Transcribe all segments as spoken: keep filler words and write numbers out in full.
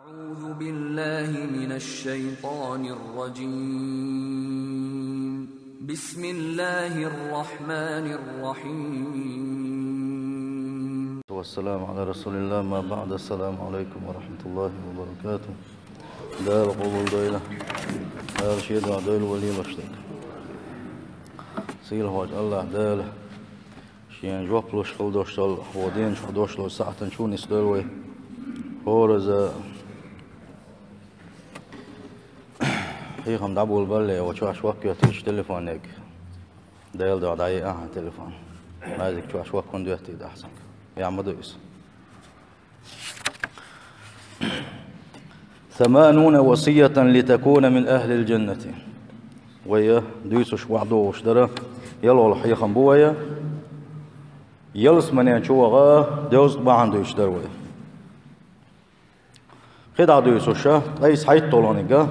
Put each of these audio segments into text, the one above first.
أعوذ بالله من الشيطان الرجيم. بسم الله الرحمن الرحيم. والسلام على رسول الله، ما بعد. السلام عليكم ورحمة الله وبركاته. Дала къобалдойла. Дала шен дуӀа дойла валийлаш дерг. Сийлахьволчу АллахӀ Дала шен жоп луш хила долуш долу, хӀокху дийнахь долуш долу сахьтана чу нисдойла вай. ХӀораза хьехам дӀаболабале, вай чохь ваккхаветтийша телефонега. Делан дуьхьа дӀае ахьа телефон. Маьждиг чохь ваккха хӀунда веттий ахь санна? Яа ма ду иза. ثمانون وصية لتكون من أهل الجنة. Вай дуьйцуш ваьхьа догӀуш дара, ялхолгӀа хьехам бу вай. Ялсамане чу ваха девза бахьана дуьйцуш дара вай. КхидӀа дуьйцуш, айса хьайтталгӀаниг,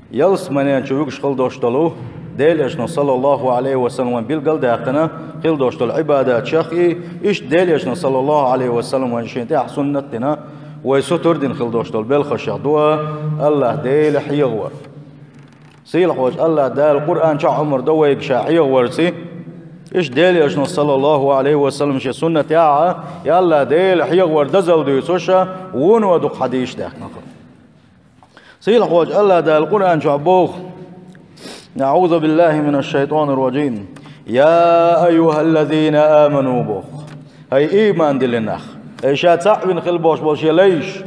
ялсамане чу вуьгуш хила долуш долу, Делан Элчано, саллаллаху Ӏалайхи ва саллам, билгал а даьккхина, хила долуш долу Ӏибадатех и, иштта Делан Элчано, саллаллаху Ӏалайхи ва саллам, вайн шен тӀехь суннат дина, вай сутур дина хила долуш долу белхашех ду АллахӀ Дела хьехавар. Сийлахьволчу АллахӀ Дала Къуръан чохь омра до вайга Ша хьехаварций, иштта Делан Элчано, саллаллаху Ӏалайхи ва саллам, шен суннатехь а, и АллахӀ Дела хьехавар дозалла дуьйцуш, вуно дукха хьадисаш даьккхина. Сийлахьволчу АллахӀ Дала Къуръан чохь боху: أعوذ بالله من الشيطان الرجيم. يا أيها الذين آمنوا, боху. ХӀай ийман диллина нах! ХӀай ша цхьаъ вина хила болуш болу шен лайш!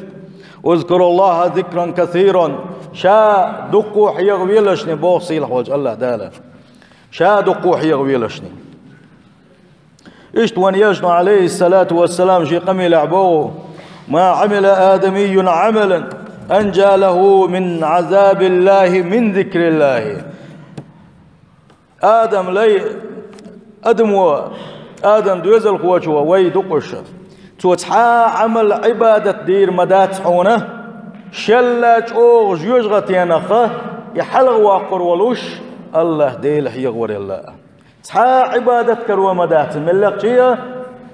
اذكروا الله ذكرا كثيرا. Ша дуккха а хьехавелашний, боху сийлахьволчу АллахӀ Дала. Ша дуккха а хьехавелашний. Иштта вайн Элчано, Ӏалайхиссалату вассалам, шен къамелехь боху: ما عمل آدمي عملا أنجى له من عذاب الله من ذكر الله. Адам лай, адамо, Адам доьзалхочо, вай ду-кх уьш, цо цхьа а Ӏамал, Ӏибадат дийр ма дац хьуна, шелла чӀогӀа жоьжахатенах и хьалхавоккхур волуш АллахӀ Дела хьехаварелла. Цхьа а Ӏибадат каро ма дац, меллакхче а,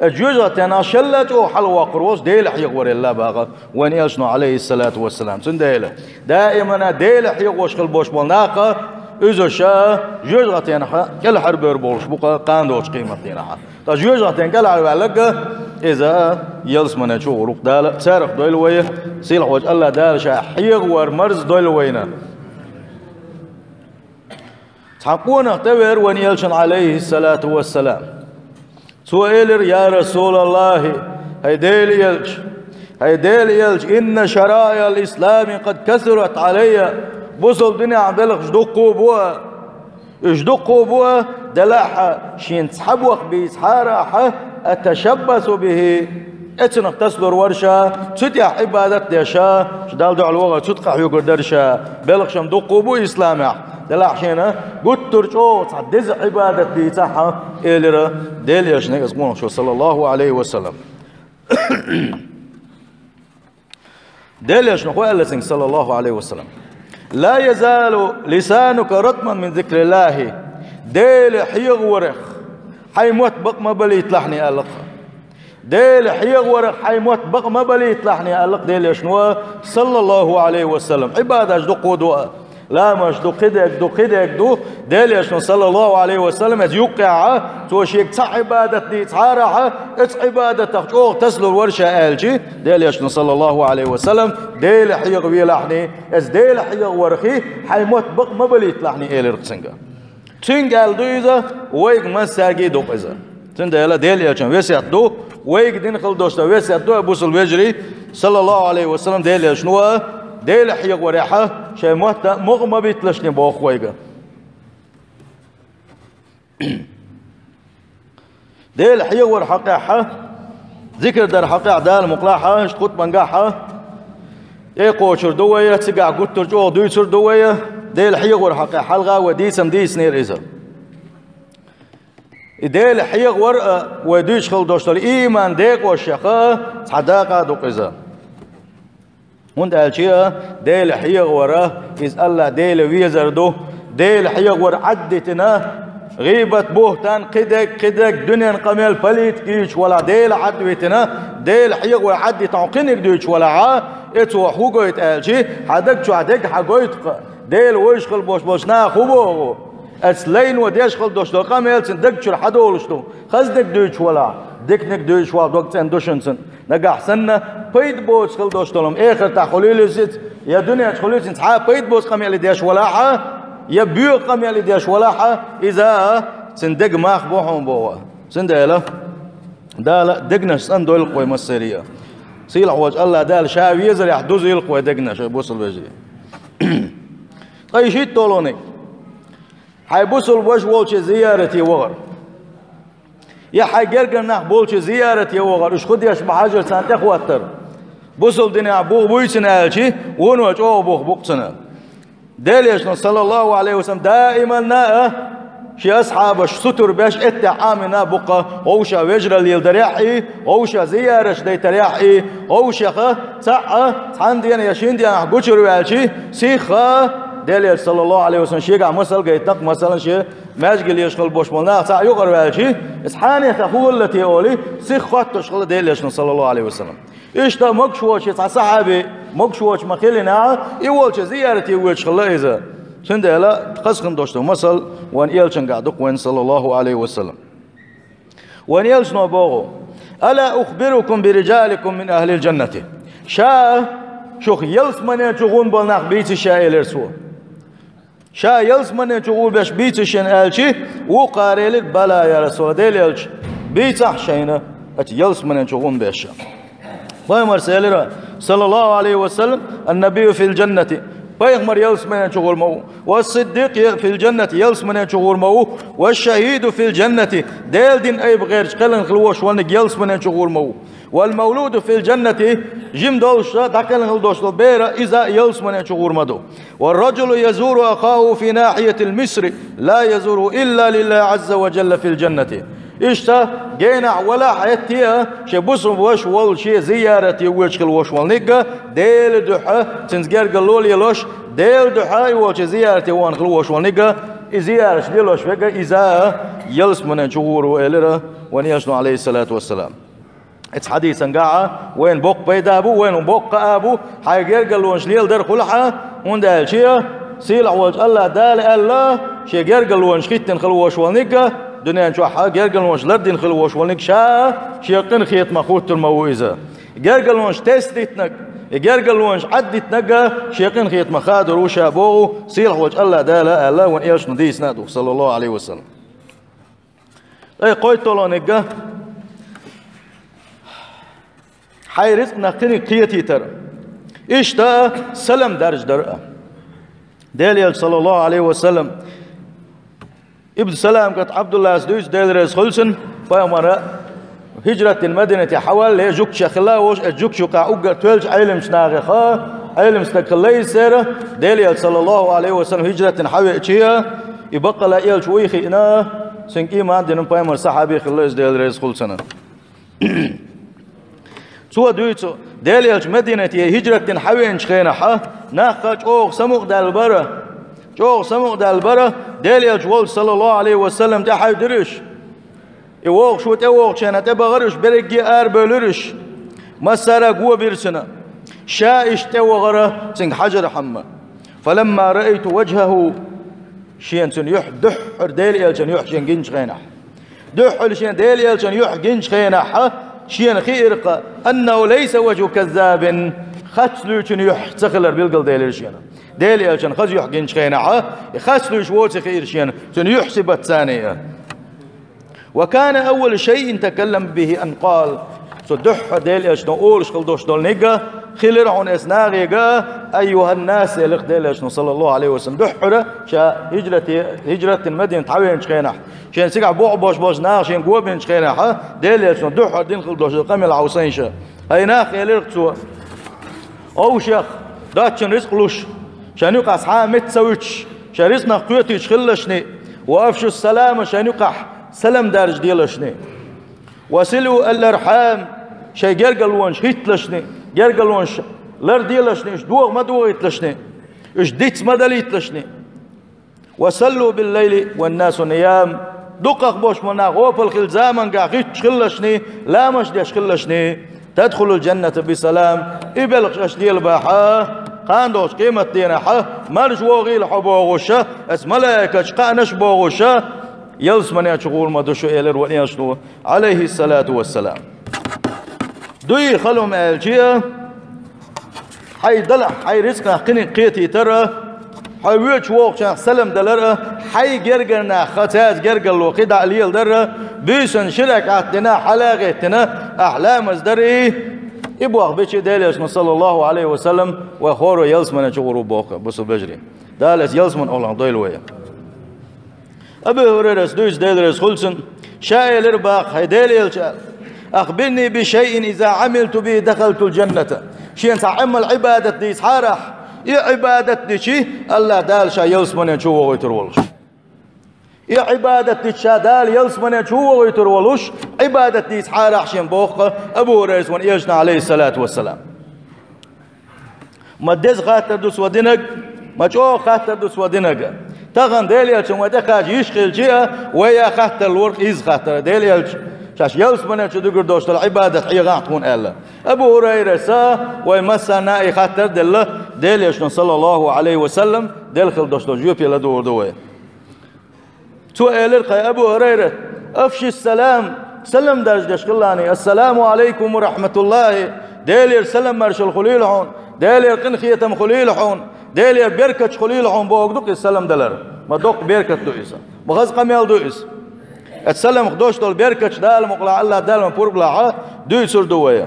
и жоьжахатенах шелла чӀогӀа хьалхавоккхур волуш Дела хьехаварелла баха вайн Элчано, Ӏалайхиссалату вассалам. Цундела даимана Дела хьехош хила болуш болу нах, уьш жоьжахатенах кӀелхьарбевр болуш бу-кх кхана долчу къематдийнахь. Ткъа жоьжахатенах кӀелхьарваьлларг, иза ялсамане чу гӀур ву-кх. Дала царах дойла вай, сийлахьволчу АллахӀ Дала Ша хьехавар марздойла вайна. Цхьа къонах тӀевеара вайн Элчанна, Ӏалайхиссалату вассалам. Цо элира: يا رسول الله, хӀай Делан Элча, хӀай Делан Элча, إن شرائع الإسلام قد كثرت علي. Бусалба динехь белхаш дуккха а бу, уьш дуккха а бу, делахь а шена цхьа бохам бийцахьара ахь, أتشبث به, эцнах тасалур вара ша, цу тӀехь Ӏибадат а деш, ша Далла дуьхьал вахар цу тӀе къахьоьгур дара ша, белхаш-м дуккха а бу исламехь, делахь шена гуттар а чӀогӀа цхьа деза Ӏибадат дийцахь, элира Делан Элчано иза къонахчо, саллаллаху Ӏалайхи ва саллам. Делан Элчано хӀун аьлла цуьнга, саллаллаху Ӏалайхи ва саллам: لا يزال لسانك رطبا من ذكر الله. Дела хьехаварх хьайн мотт бакъ ма балийталахь, аьлла-кх. Дела хьехаварх хьайн мотт бакъ ма балийталахь, аьлла-кх Делан Элчано, саллаллаху Ӏалайхи ва саллам. Ӏибадаташ дуккха а ду, ламазаш ду, кхидерг ду, кхидерг ду. Делан Элчано, саллаллаху Ӏалайхи ва саллам, иза юккъехь, цо шега цхьа Ӏибадат дийцахьара ахь, оцу Ӏибадатах чӀогӀа тасалур вара ша аьлча, Делан Элчано, саллаллаху Ӏалайхи ва саллам, Дела хьехавелахь, иза Дела хьехаварх хьайн мотт бакъ ма балийталахь, элира-кх цуьнга. Цуьнга аьлла ду иза, вайга массаьрга а ду-кх иза. Цундела Делан Элчан весет ду, вайга дина хила долуш долу весет ду, бусалба вежарий, саллаллаху Ӏалайхи ва саллам, Делан Элчано Дела хьехаварехь шайн мотт а мукъа ма битталахь боху вайга. Дела хьехавар хьокъехь, зикр дар хьокъехь, Дала мукъ лахь, иштта хутбангахь тӀекхочур ду вай, цигахь гуттар а чӀогӀа дуьйцур ду вай, Дела хьехавар хьокъехь хьалха вай дийцам дийцинера иза. И Дела хьехавар а, вай дуьйцуш хила долуш долу ийман декъашех цхьа дакъа а ду-кх иза. ХӀунда аьлча Дела хьехавар а, иза АллахӀ Дела везар ду, Дела хьехавар Ӏаддитина, ГӀийбат, бухӀтан, кхидерг, кхидерг, дуьненан къамел, политика дуьйцуш валахь, Дела Ӏад витина, Дела хьехавой Ӏад витина хьо кхиниг дуьйцуш валахьа, и цо хьо гойту аьлчи, хьан даг чохь дерг хьан гойту-кх, Дела вевзаш хила болуш болчу наха хӀун боху? Аса лайно деш хила долуш долу къамел цуьнан даг чуьра хьан долуш ду? Хазниг дуьйцуш валахь, диканиг дуьйцуш валахь, дог цӀена ду шуна цуьнан. Нагахь санна пайда боцу хила долуш долу, эхартахь хуьлийла иза, я дуьнен чу хуьлийла иза, цхьа а пайда боцу къамеле деш валахьа, я боьха къамеле деш валахьа, иза а цуьнан деган мах бу хьуна боху. Цундела Дала дегнаш цӀандойла-кх вай массаре а. Сийлахь волчу АллахӀ Дала Ша везарехь дузийла-кх вай дегнаш, ай бусалба вежарий. Ткъа и шийтта долуниг. Хьайн бусалба ваша волчу зиярате вахар. Я хьайн гергара нах болчу зиярате вахар, уьш хӀун деш бу хьажар, царна тӀехӀоттар. Бусалба динехь бух буй цуьнан аьлчи, вуно чӀогӀа бух бу-кх цуьнан. Делан Элчано, саллаллаху Ӏалайхи ва саллам, даиманна а шен асхьабаш сутара беш, эттех Ӏамийна бу-кх, вовшех вежаралла леладарехь а, вовшех зияраташ дайтарехь а, вовшех цхьаъ а цхьана дийнахь я шина дийнахь гучуьра ваьлчи, сихха Делан Элча, саллаллаху Ӏалайхи ва саллам, шегахь масал гайтина-кх, масалан, шен маьждиге лелаш хила болуш болу нах цхьаъ юкъара ваьлчи, иза хьанехь хӀун хилла те олий, сиха хоттуш хилла Делан Элчано, саллаллаху Ӏалайхи ва саллам. Иштта могуш воцу шен цхьа сахьаби, могуш воцуш ма-хиллинехь, и волчу зиярате воьдуш хилла иза. Цундела хазахана долуш долу масал вайн Элчангахь ду-кх вайн, саллаллаху Ӏалайхи ва саллам. Вайн Элчано боху: «Ала ухбирукум би риджаликум мин ахлил джаннати?» Ша шух ялсамане чу гӀун болу нах бийций ша, элира цо. Ша ялсамане чу гӀур беш бийций шена аьлчи, вукхара элира: «Бала, я Расулаллах, Делан Элча, бийцахь шайна оцу ялсамане чу гӀун беш». Пайхамарс элира, саллаллаху Ӏалайхи ва саллам: «Ан-набию фил джаннати», пайхамар ялсамане чу гӀур ма ву, «ва сиддикъ фил джаннати», ялсамане чу гӀур ма ву, «ва шахиду фил джаннати», Делан дин айба гӀерташ кхелхина хила волуш волниг ялсамане чу гӀур ма ву. «Вал мавлуду фил джаннати», жима долуш дӀакхелхина хила долуш долу бер а, иза а ялсамане чу гӀур ма ду. «Вар раджулу язуру ахаху фи нахьиятил мисри, ла язуру илла лиллахи азза ва джалла фил джаннати». Иштта генахь валахь а, хӀетте а шен бусалба ваша волчу зиярате воьдуш хила волуш волниг а, Делан дуьхьа цуьнца гергарло лелош, Делан дуьхьа и волчу зиярате вахана хила волуш волниг а, и зиярат лелош верг а, иза а ялсамане чу гӀур ву, элира вайн Элчано, Ӏалайхиссалату вассалам. Оцу хьадисангахь вайна боккха пайда бу, вайна боккха а бу, хьайн гергарлонаш леладар хуьлахь а, хӀунда аьлча сийлахь волчу АллахӀ Дала аьлла, шен гергарлонаш хӀиттина хила волуш волниг а, дуьнен чохь а гергарлонаш лардина хила волуш волниг ша а шен къинхетамах хӀуттур ма ву иза. Гергарлонаш тесна дитинарг, и гергарлонаш Ӏад дитинарг а шен къинхетамах хадор ву ша боху, сийлахь волчу АллахӀ Дала аьлла, вайн Элчано дийцина а ду-кх, саллаллаху Ӏалайхи ва саллам. Ай, кхойтталгӀаниг а, хьайн рицкъанах кхиниг кхетийтар. Иштта салам даржадар а. Делан Элча, саллаллаху Ӏалайхи ва саллам, Ибн Салам кӀант Ӏабдуллас дуьйцу, Дела реза хуьлда цунна, пайхамара хӀижрат дина Мадинате хьаваллале, жугташех хилла а волуш, оцу жугташа юкъахь уггар тоьллачу Ӏелимчу нахех, Ӏелим стаг хилла иза церан, Делан Элча, саллаллаху Ӏалайхи ва саллам, хӀижрат дина хьавеача, и баккъалла элча вуй хиъна, цуьнга ийман дина пайхамаран сахьаби хилла иза, Дела реза хуьлда цунна. Цо дуьйцу, Делан Элча Мадинате хӀижрат дина хьавеанчу хенахь, нах а чӀогӀа самукъадаьлла бара, чӀогӀа самукъадаьлла бара, Делан Элча волчу, саллаллаху Ӏалайхи ва саллам, тӀехьаьвдира уьш. И вогӀуш ву тӀевогӀучу хенахь тӀебахара уьш, берриге а арабевлира уьш. Массара а го бира цуьнан. Ша иштта тӀевахара цуьнга хьажархьама. «Фаламма раайту ваджхаху», шена цуьнан юьхь, дуьххьара Делан Элчан юьхь шена гинчу хенахь. Дуьххьара шена Делан Элчан юьхь гинчу хенахь, шена хиира-кх, «аннаху лайса ваджху каззабин», харц луьйчун юьхь ца хилар билгалделира шена. Делан Элчан хаза юьхь гинчу хенахь, и харц луьйш воций хиира шена, цуьнан юьхь сибат царна а. «Ва кана аввалу шайин такаллама бихи ан къала». Цо дуьххьара Делан Элчано олуш хила долуш долу ниг а хилира хьуна оцу нахе а: «Айюханнас», элира Делан Элчано, саллаллаху Ӏалайхи ва саллам, дуьххьара ша хӀижрате, хӀижрат дина Мадинате хьавеанчу хенахь, шена цигахь боху болуш болчу наха шена го бинчу хенахь, Делан Элчано дуьххьара дина хила долуш долу къамел хьовсийша. «ХӀай нах», элира цо, «вовшех доцчун рицкъ луш, шайн юкъахь цхьа а меттиг ца вуьтуш, шайн рицкъанах кхетийча хилалашний, ва афшус салама, шайн юкъахь салам даржаделашний». «Ва силу ал-архьам», шайн гергарлонаш хӀитталашний, гергарлонаш ларделашний, уьш догӀа ма догӀийталашний, уьш диц ма далийталашний. وصلوا بالليل والناس نيام. Дукхах бош ма нах гӀопал хилла заманга гӀитташ хилалашний, ламазаш деш хилалашний, تدخلوا الجنة بسلام. И белхаш аша лелабахь, кхана долчу къематдийнахь маржа вогӀийла хьо бохуш, аса малайкаш кхаънаш бохуш, ялсамане чу гӀур ма ду шу, элира вайн элчано, Ӏалайхиссалату вассалам. Дуй хала хӀума аьлча, хьайн далахь, хьайн рицкъанах кхиниг кхетийтар, хьо воьдуш вогӀучарна салам далар, хьайн гергара нахаца цаьрца гергарло кхидӀа а леладар, буьйсанна ши ракаӀат дина, хьала а гӀеттина, ахь ламаз дарий, и болх бича Делан Элчано, саллаллаху Ӏалайхи ва саллам, вай хӀора ялсамане чу гӀур ву боху, бусалба вежарий. Дала иза ялсамане олхьанах дойла вай. Абу ХӀурайрас дуьйцу, Дела реза хуьлда цунна, ша элира боху, хӀай Делан Элча, أخبرني بشيء إذا عملت به دخلت الجنة. Шена цхьа Ӏамал, Ӏибадат дийцахьара ахь, и Ӏибадат дича, АллахӀ Дала ша ялсамане чу вогӀуьйтур волуш. И Ӏибадат дича ша Дала ялсамане чу вогӀуьйтур волуш, Ӏибадат дийцахьара ахь шена боху Абу ХӀурайрас вайн элчанах, Ӏалайхиссалату вассалам. Ма деза хаттар ду цо динарг, ма чӀогӀа хаттар ду цо динарг. Тахана Делан Элчанна вай тӀекхача йиш хилча а, вай а хаттар лору иза хаттар. Делан Элча, шаьш ялсамане чу дуьгур долуш долу Ӏибадат хьехахьа тхуна аьлла. Абу ХӀурайрас а, вай массарна а и хаттар а делла, Делан Элчано, саллаллаху Ӏалайхи ва саллам, делла хила долуш долу жоьпе ладугӀур ду вай. Цо элира, хӀай Абу ХӀурайра, أفش السلام, салам даржадеш хилалахь, السلام عليكم ورحمة الله, Делера салам маршалла хуьлийла хьуна, Делера къинхетам хуьлийла хьуна, Делера беркаташ хуьлийла хьуна бохург ду-кх иза салам далар. Ма доккха беркат ду иза. Ма хаза къамел ду иза. Оцу саламах долуш долу беркаташ Дала мукъалахь, АллахӀ Дала ма пурба лахь, дуьйцур ду вай.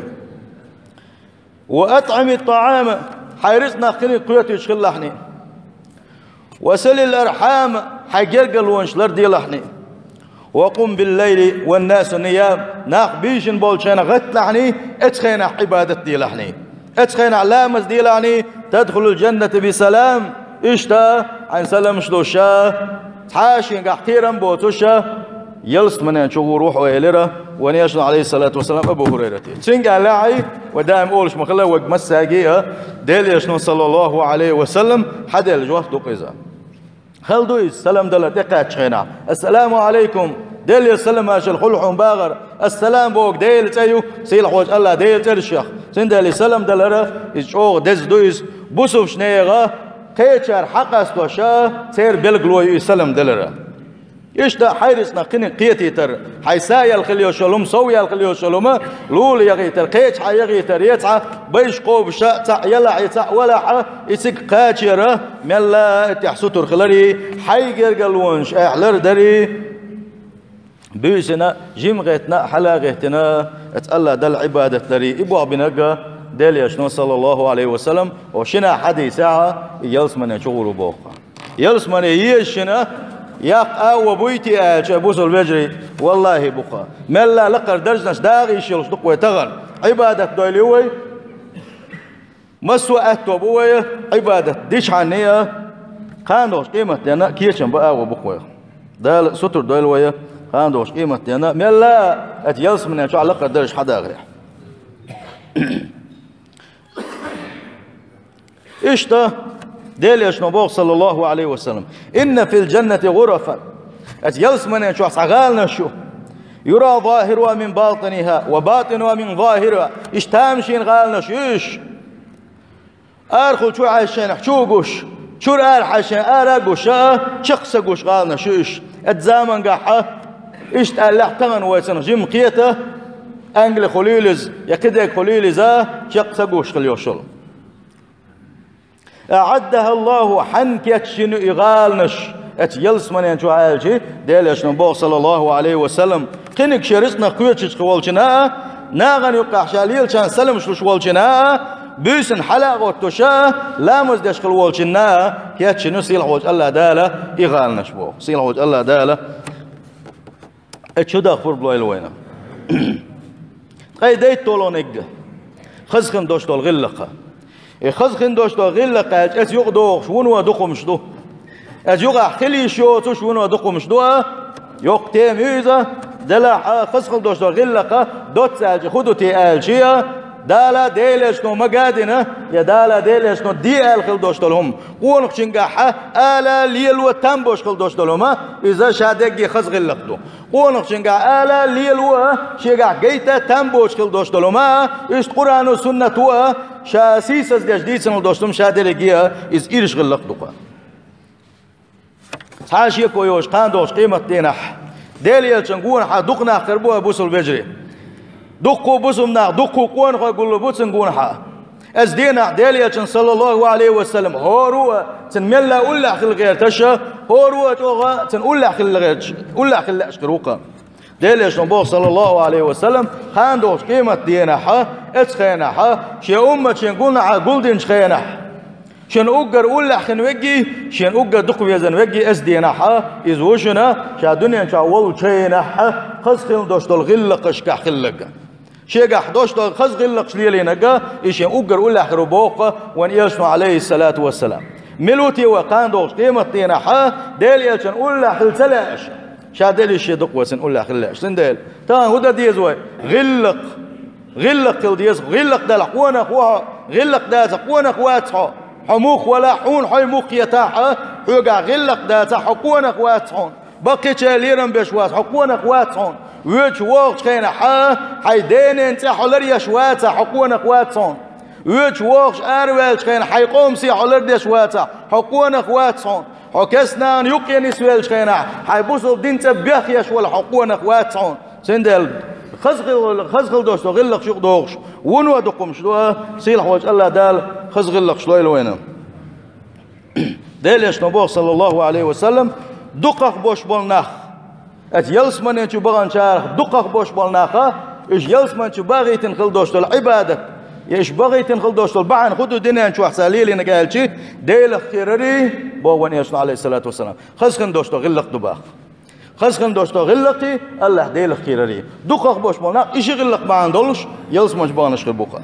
وأطعم الطعام, хьайн рицкъанах кхиниг кхетуьйтуш хилалахь. وصل الأرحام, хьайн гергарлонаш ларделахь. وقم بالليل والناس نيام, нах буьйсанна болчу хенахь гӀатталахь, оцу хенахь Ӏибадат делахь. Оцу хенахь ламаз делахь, تدخل الجنة بسلام. Иштта, хьайна саламаш луш, цхьа а шенгахь кхерам боцуш, ялсамане чу гӀур ву хьо, элира вайн элчано, Ӏалайхиссалату вассалам, Абу ХӀурайрате. Цуьнга аьллехь, вай даим олуш ма хилла, вайга массаьрга а Делан Элчано, саллаллаху Ӏалайхи ва саллам, хьаделла жоп ду-кх иза. Хала ду иза салам далар тӀекхаьччу хенахь. السلام عليكم, Делера салам маршалла хуьлда хьуна бахар. Ас-салам бохург Делан цӀе ю, сийлахьчу АллахӀ Делан цӀерашах. Цундела и салам далар, иза чӀогӀа деза ду иза. Бусалбачу нехан кхечара хьакъ къастош, церан билгало ю и салам далар. Иштта хьайн рицкъанах кхиниг кхетийтар, хьайн са яьлла хила йолуш йолу хӀума, сов яьлла хила йолуш йолу хӀума лула яхийтар, кхечахьа яхийтар, я цхьа байш кхобуш, цхьаъ ялахь, я цхьаъ валахь, и цига кхачар, мелла а тӀехь сутара хиларий, хьайн гергарлонаш ахь лардарий, буьйсанна, жима гӀеттина, хьала а гӀеттина, оцу АллахӀ Далла Ӏибадат дарий, и болх бинарг Делан Элчано, саллаллаху Ӏалайхи ва саллам, оцу шинахь хьадисехь, и ялсамане чу гӀур ву боху. Ялсамане еза шина яккха агӀо буй те аьлча, бусалба вежарий, валлахӀи, бу-кх. Мелла а лакхара даржанаш дагӀа йиш йолуш ду-кх вай тахана. Ӏибадат дойла ю вай. Массо а аьтто бу вай, Ӏибадат дичхьанне а, кхана долчу къематденна а кечам бан агӀо бу-кх вай. Дала сутара дойла вай, кхана долчу къематденна а, мелла а оцу ялсамане чохь лакхара даржаш хьадагӀарехь. Иштта, Делан Элчано боху, саллаллаху Ӏалайхи ва саллам: «إن في الجنة غرفا». Оцу ялсамане чохь цхьа гӀаланаш ю. «يرى ظاهرها من باطنها وباطنها من ظاهرها». Иштта тамашийна гӀаланаш ю уьш. Арахула чу хьаьжча шайнах чу а гуш, чуьра ара хьаьжча шайна ара а гуш, чекх ца гуш гӀаланаш ю уьш. Оцу замангахь, иштта аьллехь, тахана вай цунах жимма кхета, ангали хуьлийла иза, я кхидерг хуьлийла иза, чекх ца гуш хила йолуш йолу. «أعدها الله», хьанна кечйина ю и гӀаланаш, оцу ялсамане чохь аьлча, Делан Элчано боху, саллаллаху Ӏалайхи ва саллам, кхиниг шен рицкъанах кхоьчуш волчунна а, нахана юккъехь ша лелачарна саламаш луш волчунна а, буьйсанна хьала а гӀоттуш, ламаз деш хила волчунна а кечйина ю сийлахьчу АллахӀ Дала и гӀаланаш боху. Сийлахьчу АллахӀ Дала и чу даха пурба лойла вайна. Ткъа и дайтталгӀаниг хаза хин долуш долу гӀиллакх. И хаза хин долуш долу гӀиллакх аьлча, оцу юкъа догӀуш вуно дукха хӀумаш ду. Оцу юкъахь хила йиш йоцуш вуно дукха хӀумаш ду, а? Йоккха тема ю иза, делахь а, хаза хин долуш долу гӀиллакх доцца аьлча, хӀун ду те аьлча, а? Дала, Делан Элчано ма гадина, я Дала, Делан Элчано де аьлла хила долуш долу хӀума. Къонахчуьнгахь ала, лело, там болуш хила долуш долу хӀума, иза ша дерриге хаза гӀиллакх ду. Къонахчуьнгахь ала, лело, шегахь гайта, там боцуш хила долуш долу хӀума, иштта Къуръано, суннато а, ша сийсаздеш дийцина долуш долу хӀума, ша дерриге а иза ирча гӀиллакх ду-кх. Цхьа а шеко йоцуш, кхана долчу къематдийнахь Делан Элчанна гонахьа дукха нах хир бу, ай бусалба вежарий. Дуккха бусалба нах, дуккха къонахой гуллур бу цунна гонахьа. Оцу дийнахь Делан Элчанна, саллаллаху Ӏалайхи ва саллам, хӀора а цуьнан мелла уллехь хила гӀерташ, хӀора а чӀогӀа цуьнан уллехь хила гӀерташ, уллехь хила лаьаш хир ву-кх. Делан Элчано боху, саллаллаху Ӏалайхи ва саллам, кхана долчу къематдийнахь, оцу хенахь, шен уммат шен гонахьа гулдинчу хенахь, шен уггар уллехь хин веггий, шен уггар дукха везан веггий, оцу дийнахь, иза ву шуна, ша дуьнен чохь волчу хенахь, хаза хила долуш долу гӀиллакхашкахь хилларг. Шегахь долуш долу хаза гӀиллакхаш лелийнарг, и шен уггар уллехь хир ву боху вайн Элчано, Ӏалайхиссалату вассалам. Мила ву те вай кхана долчу къематдийнахь, Делан Элчанна уллехь хила ца лаьаш? Ша деллаш шен дукха вай цуьнан уллехь хила лаьаш. Цундела тахана хӀун дан деза вай? ГӀиллакх. ГӀиллакх хила деза. ГӀиллакх далахь, къонах ву хьо, гӀиллакх дацахь, къонах вац хьо. Хьо муха валахь, хьуна хьой муха кхетахь, хьоьгахь гӀиллакх дацахь, хьо къонах вац хьуна. Баккхийчеран лерам беш вац, хьо къонах вац хьуна. Воьдуш вогӀучу хенахь, хьайн ден-ненан цӀе хьо ларъеш вацахь, хьо къонах вац хьуна. Воьдуш вогӀуш араваьллачу хенахь, хьайн къоман сий хьо лардеш вацахь, хьо къонах вац хьуна. Хьо кест-нана юккъе нисвеллачу хенахь, хьайн бусалба дин цӀа бехъеш валахь, хьо къонах вац хьуна. Цундела хаза хила, хаза хила долуш долу гӀиллакхаш юкъадохуш, вуно дукха хӀумнаш ду, сийлахь волчу АллахӀ Дала хаза гӀиллакхаш лойла вайна. Делан Элчано боху, саллаллаху Ӏалайхи ва саллам, дукхах болуш болу нах, оцу ялсаманин чу баханчарах дукхах болуш болу нах, уьш ялсаманин чу бахийтина хила долуш долу Ӏибадат, я уьш бахийтина хила долуш долу бахьана хӀун ду дуьнен чохь цара лелийнарг аьлча, Делах кхерарий, боху вайн Элчано, Ӏалайхиссалату вассалам, хаза хила долуш долу гӀиллакх ду боху. Хаза хила долуш долу гӀиллакхий, АллахӀ Делах кхерарий. Дукхах болуш болу нах, и ши гӀиллакх бахьана долуш, ялсаманин чу баханарш хир бу-кх.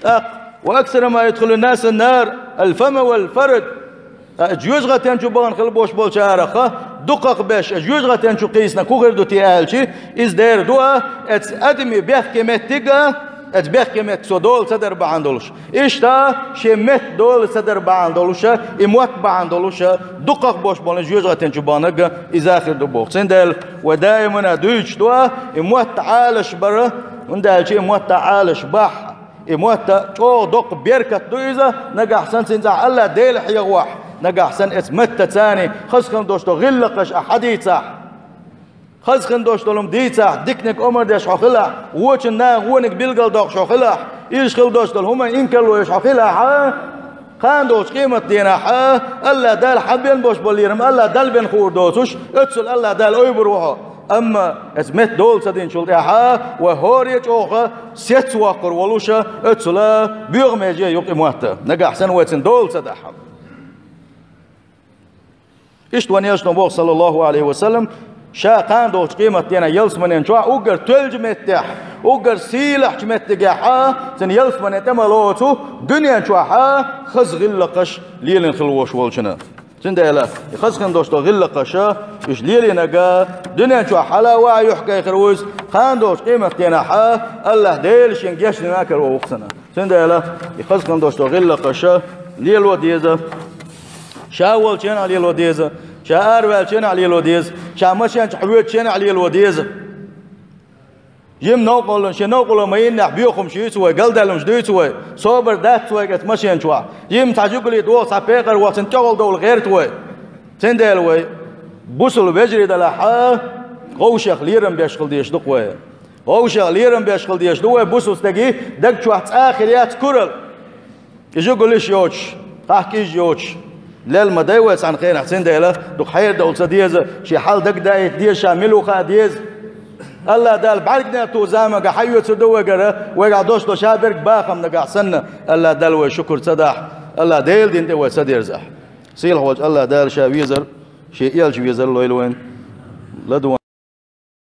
ТӀаккха: «Ва аксару ма юдхилун-наса ан-нар ал-фаму вал-фарж». Ткъа жоьжахатин чу бахана хила болуш болчарах дукхах берш жоьжахатин чу кхийсинарг хӀун хир ду те аьлча, иза дера ду а, оцу адаман бехке меттиг а, оцу бехке меттиг цо дола ца дар бахьана долуш. Иштта шен метта дола ца дар бахьана долуш а, и мотт бахьана долуш а, дукхах болуш болу жоьжахатин чу баханарг иза хир ду боху. Цундела вай даимана дуьйцуш ду а, и мотт Ӏалашбар, хӀунда аьлча и мотт Ӏалашбахь, и мотт чӀогӀа доккха беркат ду иза, нагахь санна цуьнца АллахӀ Дела хьехавахь, нагахь санна оцу меттаца царна хаза хила долуш долу гӀиллакхаш ахь хьадийцахь, хаза хила долуш долу хӀума дийцахь, диканиг омра деш хьо хилахь, вочун наха вониг билгалдоккхуш хьо хилахь, уьш хила долуш долу хӀуманна инкарло еш хьо хилахь, кхана долчу къематдийнахь АллахӀ Дала хьан бен болуш болу лерам АллахӀ Далла бен хуур доцуш, оццул АллахӀ Дала ойбур ву хьо. Амма оцу метта дола ца динчул тӀаьхьа вай хӀора а чӀогӀа сецвоккхур волуш а, оццул боьха меже ю-кх и мотт, нагахь санна вай цуьнан дола ца дахь. Иштта вайн Элчано боху, саллаллаху Ӏалайхи ва саллам, ша кхана долчу къематдийнахь ялсаманин чохь уггар тоьллачу меттехь, уггар сийлахьчу меттигехь, цуьнан ялсаманин тӀе ма лоцу дуьнен чохь хаза гӀиллакхаш лелийна хила волуш волчунна. Цундела и хаза хила долуш долу гӀиллакхаш, уьш лелийнарг дуьнен чохь хьала а ваха юьхь гайхир ву иза, кхана долчу къематдийнахь АллахӀ Дела шен гечдина а каро ву-кх цунна. Цундела и хаза хила долуш долу гӀиллакхаш лело деза, ша волчу хенахь лело деза, ша араваьллачу хенахь лело деза, ша машен чохь воьдучу хенахь лело деза. Жимма новкъарло, шен новкъарло ма йиннехь, боьха хӀумнаш юьйцу вай, галдаьлла хӀумнаш дуьйцу вай, собар дац вайга оцу машен чохь. Жимма цхьа жигули догӀу, цхьа пекъар воху, цуьнан тӀехула довла гӀерта вай. Цундела вай бусалба вежарий делахь, вовшех лерам беш хила дезаш ду-кх вай. Вовшех лерам беш хила дезаш ду вай, бусалба стеган даг чохь цкъа а хир яц куралла. И жигулиш йоцуш, кхахь кӀиж йоцуш, лелла ма дай вай цхьана хенахь, цундела дукха хьерадовла ца деза, шен хьал дагадаийта деза, ша мила ву хаа деза. АллахӀ Дала бӀаьрганегӀар тоха заманга хьаоьцур ду вайгара, вайгахь долуш долу ша берг бахам нагахь санна, АллахӀ Далла вай шукур ца дахь, АллахӀ Делан дин тӀе вай ца дерзахь. Сийлахь волчу АллахӀ Дала ша везар, шен элча везар лойла вайна. ЛадогӀа